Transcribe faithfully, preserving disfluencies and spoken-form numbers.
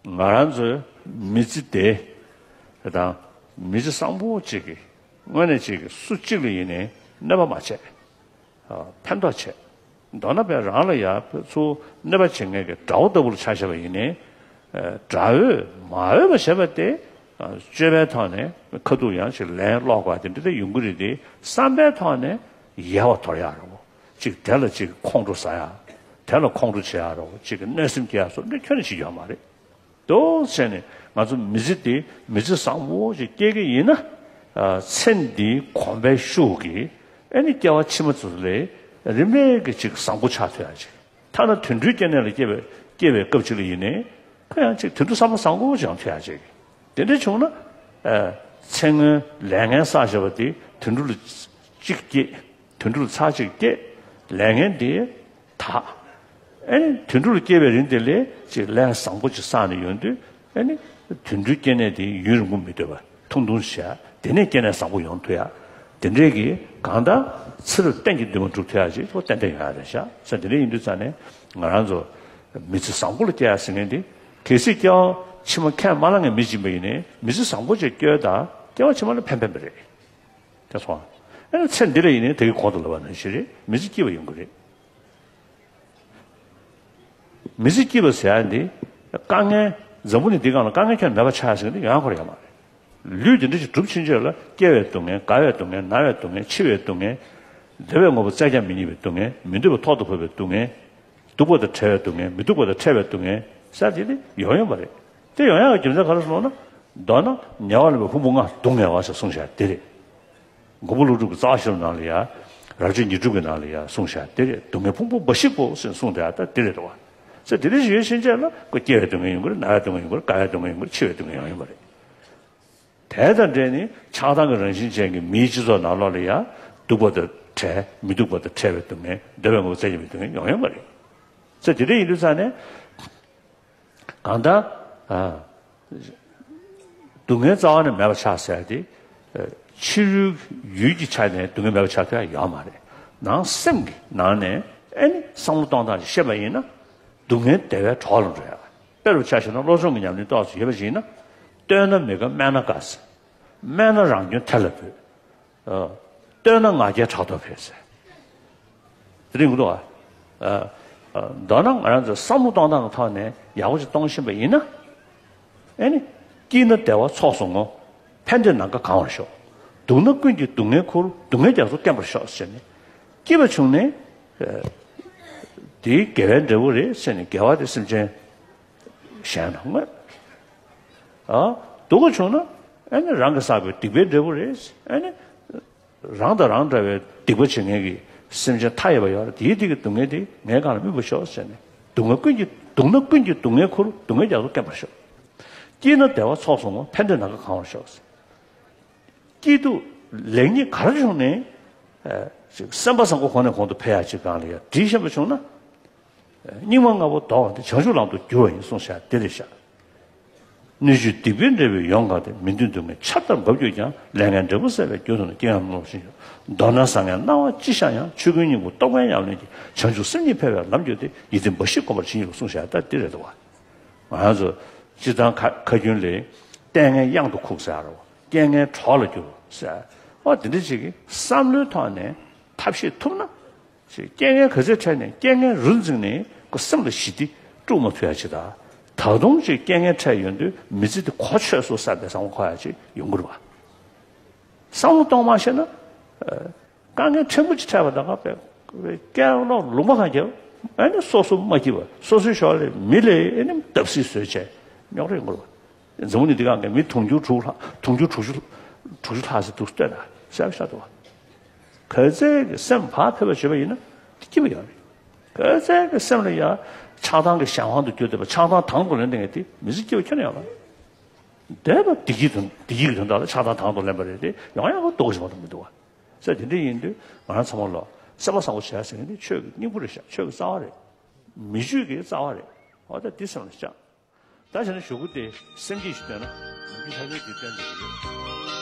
ང་རང་ཚོའི་མི་ཚེ་དེ་དང་མི་ཚེ་བཟང་པོ་གཅིག་གི་དངོས་གནས་གཅིག་གི་སུ་གཅིག་ལ་ཡིན་ནའི་གནོད་པ་མ་བྱས། ཨ། ཕན་ཐོགས་བྱས། མདོར་ན་བས་རང་ལ་ཡ་ཚུར་གནོད་པ་བྱེད་མཁན་གྱི་དགྲ་བོ་ལྟ་བུ་ལ་ཆ་བཞག་པ་ཡིན་ནའི། ཨ། དགྲ་བོས་མ་འོས་པ་བྱས་པ་དེ། ཨ། སྤྱོད་པའི་ཐོག་ནས་ཁ་ཐུག་ཡང་ཅིག་ལན་སློག་པ་དེ་འདྲ་དེ་ཡོང་གི་རེད་དེ། བསམ་པའི་ཐོག་ནས་ཡལ་བ་དོར་ཡག་རེད་བོ། ཅིག་དེ་ལ་ཅིག་ཁོང་ཁྲོ་ཟ་ཡག་དེ་ལ་ཁོང་ཁྲོ་བྱེད་ཡག་རེད་བོ། ཅིག་གི་གནོད་སེམས་སྐྱེ་ཡག་སོགས་འདི་ཁྱོན་ནས་བྱེད་རྒྱུ་ཡོད་མ་རེད། དེ་བྱས་ནས་ང་ཚོ་མི་ཚེ་འདི་མི་ཚེ་བཟང་པོ་ཞིག་སྐྱེལ་གྱི་ཡིན་ན། ཨ། ཚེ་འདིའི་གོམས་པའི་ཤུགས་ཀྱིས་ཨེ་ནི་སྐྱེ་བ་ཕྱི་མ་ཚོ་ལས་རིམ་པས་ཀྱི་ཅིག་བཟང་པོ་ཆགས་ཐུབ་ཡག་ཅིག་ཐ་ན་དུད་འགྲོའི་སྐྱེ་གནས་ལ་སྐྱེ་བའི་སྐྱེ་བའི་སྐབས་ཅིག་ལ་ཡིན་ནའི་ཁོ་ཡང་ཅིག་དུད་འགྲོ་བསམ་པ་བཟང་པོ་ཅིག་ཡོང་ཐུབ་ཡག་ཅིག་དེ་འདྲ་བྱུང་ན། ཨ། ཚེ་སྔོན་ལས་ངན་བསགས་བཞག་པ་དེ་དུད་འགྲོ་ལ་གཅིག་སྐྱེས། དུད་འགྲོ་ལ་ཚར་གཅིག་སྐྱེས། ལས་ངན་དེ་དག་ཨེ་ནི་དུད་འགྲོ་ལ་སྐྱེས་པའི་རིང་དེ་ལས་ཅིག་ལས་བཟང་པོ་ཅིག་བསགས་ནས་ཡོང་དུས། ཨེ་ནི་དུད་འགྲོའི་སྐྱེ་གནས་དེ་ཡུན་རིང་པོ་མི་སྡོད་པ་ཐུང་ཐུང་བྱས། དེ་ནས་སྐྱེ་གནས་བཟང་པོ་ཡོང་ཐུབ་ཡག་དེ་འདྲས་ཀྱི་གང་ལྟར་ཚེ་རབས་གཏན་གྱི་འདུན་མ་འགྲུབ་ཐུབ་ཡག་ཅིག་ཏན་ཏན་ཡོང་ཡག་རེད་ཤག་ས། དེ་འདྲས་ཡིན་དུས་ཙང་ནས་ང་རང་ཚོ་མི་ཚེ་བཟང་པོ་ལ་སྐྱེལ་ཡག་ཟེར་མཁན་དེ། གལ་སྲིད་སྐྱེ་བ་ཕྱི་མ་ཁས་མ་བླངས་མཁན་མི་གཅིག་ཡིན་པ་ཡིན་ནའི་མི་ཚེ་བཟང་པོ་ཅིག་སྐྱེལ་དང་སྐྱེ་བ་ཕྱི་མ་ལ་ཕན་ཕན་པ་རེད། དེ་སོང་། ཨེ་ནི་ཚེ་འདི་ལ་ཡིན་ནའི་དེ་གི་གོང་དུ་ལབ་པ་ནང་བཞིན་རེད། མི་ཚེ་སྐྱིད་པ་ཡོང་གི་རེད། མི་ཚེ་སྐྱིད་པ་ཟེར་ཡག་འདི་དཀའ་ངལ། འཛམ་བུ་གླིང་འདིའི་སྒང་ལ་དཀའ་ངལ་ཁྱོན་མེད་པ་ཆགས་ཟེར་མཁན་འདི་ཡོང་ཡག་ཁོ་རང་ཡོད་མ་རེད། ལུས་འདི་འདྲ་ཞིག་གྲུབ་ཕྱིན་ཆད་ལ་སྐྱེ་བའི་སྡུག་བསྔལ། རྒ་བའི་སྡུག་བསྔལ། ན་བའི་སྡུག་བསྔལ། འཆི་བའི་སྡུག་བསྔལ། བདེ་བའི་དངོས་པོ་བཙལ་ཀྱང་མི་རྙེད་པའི་སྡུག་བསྔལ། མི་འདོད་པ་ཐོག་ཏུ་བབས་པའི་སྡུག་བསྔལ། སྡུག་པ་དང་བྲལ་བའི་སྡུག་བསྔལ། མི་སྡུག་པ་དང་ཕྲལ་བའི་སྡུག་བསྔལ་ཟེར་དེ་ནི་ཡོང་ཡོད་མ་རེད། དེ་ཡོང་ཡག་གི་རྒྱུ་མཚན་ག་རེ་སོང་ན། མདོར་ན་ཉེ་བར་ལེན་པའི་ཕུང་པོ་ལྔ་སྡུག་བསྔལ་བ་ཞེས་གསུངས་བཞག་དེ་རེད། མགོན་པོ་ཀླུ་སྒྲུབ་ཀྱི་རྩ་བ་ཤེས་རབ་ནང་ལ་ཡ། རབ་བྱེད་ཉི་སྒྲོན་གྱི་ནང་ལ་ཡ་གསུངས་བཞག་དེ་རེད། སྡུག་བསྔལ་ཕུང་པོ་འབའ་ཞིག་གོ་ཟེར་གསུངས་དེ་ཡ་ད་དེ་རེད་དོ། ས་དེ་འདྲ་ཞིག་ཡོད་ཕྱིན་ཆད་ལ་ཁོ་སྐྱེ་བའི་སྡུག་བསྔལ་ཡོང་གི་རེད། ན་བའི་སྡུག་བསྔལ་ཡོང་གི་རེད། རྒ་བའི་སྡུག་བསྔལ་ཡོང་གི་རེད། འཆི་བའི་སྡུག་བསྔལ་ཡང་ཡོང་གི་རེད། དེ་དང་འབྲེལ་ནས་ཆགས་སྡང་གི་རང་བཞིན་ཅན་གྱི་མིའི་སྤྱི་ཚོགས་ནང་ལོགས་ལ་ཡང་སྡུག་པ་དང་བྲལ། མི་སྡུག་པ་དང་བྲལ་བའི་སྡུག་བསྔལ། འདོད་པའི་དངོས་པོ་བཙལ་བྱེད་པའི་སྡུག་བསྔལ་ཡང་ཡོང་གི་རེད། ས་དེ་འདྲ་ཡིན་དུས་ཙང་ནས། གང་ལྟར། ཨ། སྡུག་བསྔལ་རྩ་བ་ནས་མེད་པ་ཆགས་ཟེར་ཏེ། ཨ། ཕྱི་རོལ་ཡུལ་གྱི་ཆ་ནས་སྡུག་བསྔལ་མེད་པ་ཆགས་ཐུབ་ཡ་ཡོད་མ་རེད། ནང་སེམས་ཀྱི་ནང་ནས་ཨེ་ནི་བསམ་བློ་གཏོང་སྟངས་ཤིག་ཤེས་པ་ཡིན་ན། སྡུག་བསྔལ་བདེ་བའི་གྲོགས་ལ་འགྲོ་ཡ། དཔེ་རུ་ཆ་བཞག་ན་བློ་སྦྱོང་གི་ཉམས་ལེན་ཏོག་ཙམ་ཡོད་པ་ཞིག་ཡིན་ན། བསྟོད་ན་མི་དགའ་སྨད་ན་དགའ་ཟེར། སྨད་ན་རང་སྐྱོན་ཐེར་ལ་འབུད། ཨ། བསྟོད་ན་ང་རྒྱལ་ཕྲག་དོག་འཕེལ་ཟེར། དེ་རིང་གོ་འདུག་ཨ། ཨ། ཨ། མདོར་ན་ང་རང་ཚོ་བསམ་བློ་གཏོང་སྟངས་ཀྱི་ཐོག་ནས་ཡག་པོ་ཞིག་གཏོང་ཤེས་པ་ཡིན་ན། ཨེ་ནི། སྐྱིད་ན་བདེ་བ་ཚོགས་སུ་བསྔོ། ཕན་བདེ་ནམ་མཁའ་གང་བར་ཤོག་སྡུག་ན་ཀུན་གྱི་སྡུག་བསྔལ་ཁུར། སྡུག་བསྔལ་རྒྱ་མཚོ་སྐེམ་པར་ཤོག་ཟེར་ནས། སྐྱིད་པ་བྱུང་ནས། ཨ། དེའི་དགེ་བའི་འབྲས་བུ་རེད་ཟེར་ནས། དགེ་བ་དེ་སེམས་ཅན་གཞན་ལ་བསྔོས། ཨ། སྡུག་པ་བྱུང་ན་ཨ་ནི་རང་གིས་བསགས་པའི་སྡིག་པའི་འབྲས་བུ་རེད། ཨ་ནི་རང་དང་རང་འདྲ་བའི་སྡིག་པ་བྱེད་མཁན་གྱི་སེམས་ཅན་མཐའ་ཡས་པ་ཡོད་རེད། དེའི་སྡིག་གི་སྡུག་བསྔལ་དེ་ངའི་སྒང་ལ་སྨིན་པར་ཤོག་ཟེར་ནས། སྡུག་བསྔལ་ཀུན་གྱི། སྡུག་ན་ཀུན་གྱི་སྡུག་བསྔལ་ཁུར། སྡུག་བསྔལ་རྒྱ་མཚོ་སྐེམ་པར་ཤོག་སྐྱིད་ན་བདེ་བ་ཚོགས་སུ་བསྔོ། ཕན་བདེ་ནམ་མཁའ་གང་བར་ཤོག་ཟེར། སྐྱིད་སྡུག་ལེགས་ཉེས་ག་རེ་བྱུང་ནས། ཨ། ཅིག་སེམས་པ་བཟང་པོ་གོང་ནས་གོང་དུ་འཕེལ་ཡག་ཅིག་སྒང་ལ་ཡ་འདྲིས་ཤེས་པ་བྱུང་ན། སྙིགས་མ་ལྔ་པོ་ལྡོག་པ་འདི་བྱང་ཆུབ་ལམ་དུ་བསྒྱུར་བ་ཡིན་གསུངས་བཞག་དེ་རེད་ཤག་སྣོད་བཅུད་སྡིག་པའི་འབྲས་བུས་ཡོངས་གང་སྟེ། མི་མཐུན་སྡུག་བསྔལ་ཆར་ལྟར་འབབ་གྱུར་ཀྱང་། ལས་ངན་འབྲས་བུ་ཟད་པའི་རྒྱུ་དང་ནི། རྐྱེན་ངན་རྣམས་སྣང་བ་ཤིན་ཏུ། མདོར་ན་བཟང་ངན་སྣང་བ་ཅི་ཤར་ཡང་། ཆོས་ཀུན་སྙིང་པོ་རྟོགས་པའི་ཉམས་ལེན་གྱིས། བྱང་ཆུབ་སེམས་ཉིད་འཕེལ་བའི་ལམ་བརྒྱུད་དེ། ཡིད་བརྟན་འབའ་ཞིག་བསྒོམ་པར་བྱིན་གྱིས་རློབས་གསུངས་བཞག་ད་འདི་རེད་འདུག་བ། ང་རང་ཚོ་སྤྱིར་བཏང་ཁ་ཁ་རྒྱུན་ལས། ལྟས་ངན་གཡང་དུ་ཁུག་ཟེར་རོ། རྐྱེན་ངན་གྲོགས་ལ་འགྱུར་ཟེར། ཨོ་དེ་འདྲ་ཅིག་གི་བསམ་བློའི་ཐོག་ནས་ཐབས་ཤེས་ཐུབ་ན། ཅིག་རྐྱེན་ངན་ག་ཚོད་འཕྲད་ནས་རྐྱེན་ངན་རུ་འཛིངས་ནས་ཁོ་སེམས་ལ་ཞི་བདེ་དཀྲུག་མ་ཐུབ་ཡ་ཅིག་དང་། ད་དུང་ཅིག་རྐྱེན་ངན་འཕྲད་ཡོང་དུས་མི་ཚེ་འདི་གོ་ཆོད་སོང་བསམ་པའི་བསམ་བློ་འཁོར་ཡ་ཅིག་ཡོང་གི་རེད་བ། བསམ་བློ་གཏོང་མ་ཤེས་ན། ཨ། དཀའ་ངལ་ཕྲན་བུ་ཅིག་འཕྲད་པ་དང་། སྐད་ལོག་ལུང་པ་གང་རྒྱབ། ཨ་ནི་སོ་སོ་མ་སྐྱིད་པ། སོ་སོའི་ཞོར་ལས་མི་ལས་ཨ་ནི་བརྡབ་གསིག་བཟོས་བྱས་རྙོག་དྲ་ཡོང་གི་རེད་བ། འཛམ་བུ་གླིང་འདི་སྒང་གི་མི་དུང་ཕྱུར་དྲུག་ལྷག་དུང་ཕྱུར་དྲུག་ཅུ་དྲུག་ཅུ་ལྷག་ཙམ་འདུག་ལྟོས་ན་གསལ་པོ་ཤར་འདུག་བ། ག་ཚད་ཀྱི་སེམས་བག་ཕེབས་པ་བྱེད་པ་ཡིན་ན་དེ་སྐྱིད་པ་ཡོད་རེད། ག་ཚད་ཀྱི་སེམས་ལ་ཡང་ཆགས་སྡང་གི་གཞན་དབང་དུ་གྱུར་བསྡད་པ། ཆགས་སྡང་དང་དུ་ལེན་བསྡད་མཁན་དེ་མི་ཚེ་སྐྱིད་པ་ཁྱོན་ནས་ཡོད་མ་རེད། འདས་པ་བདེ་སྐྱིད་དོན། བདེ་སྐྱིད་ཀྱི་དོན་དག་ལ་ཆགས་སྡང་དང་དུ་ལེན་པ་རེད་དེ། ཡོང་ཡག་གི་ལྟོ་གོ་ཞིག་མ་གཏོགས་མི་འདུག་བ། ས་དེ་འདྲ་ཡིན་དུས་ང་རང་ཚང་མ་ལོ་སེམས་པ་བཟང་པོ་བྱས་ཟེར་མཁན་དེ་ཆོས་ཀྱི་སྙིང་པོ་རེད་ཤག་ཆོས་ཀྱི་རྩ་བ་རེད། མི་ཆོས་ཀྱི་རྩ་བ་རེད། འོ་ད་འདི་སེམས་ལ་བཅངས། ད་བྱས་ན་གཞུག་གུ་དེ་སེམས་བསྐྱེད་ཞིག་བཏོན་ན་ནམ་རྒྱུན་ཐག་ཆོད་དེ་བཏོན་དགོས་ཀྱི་ཡོད།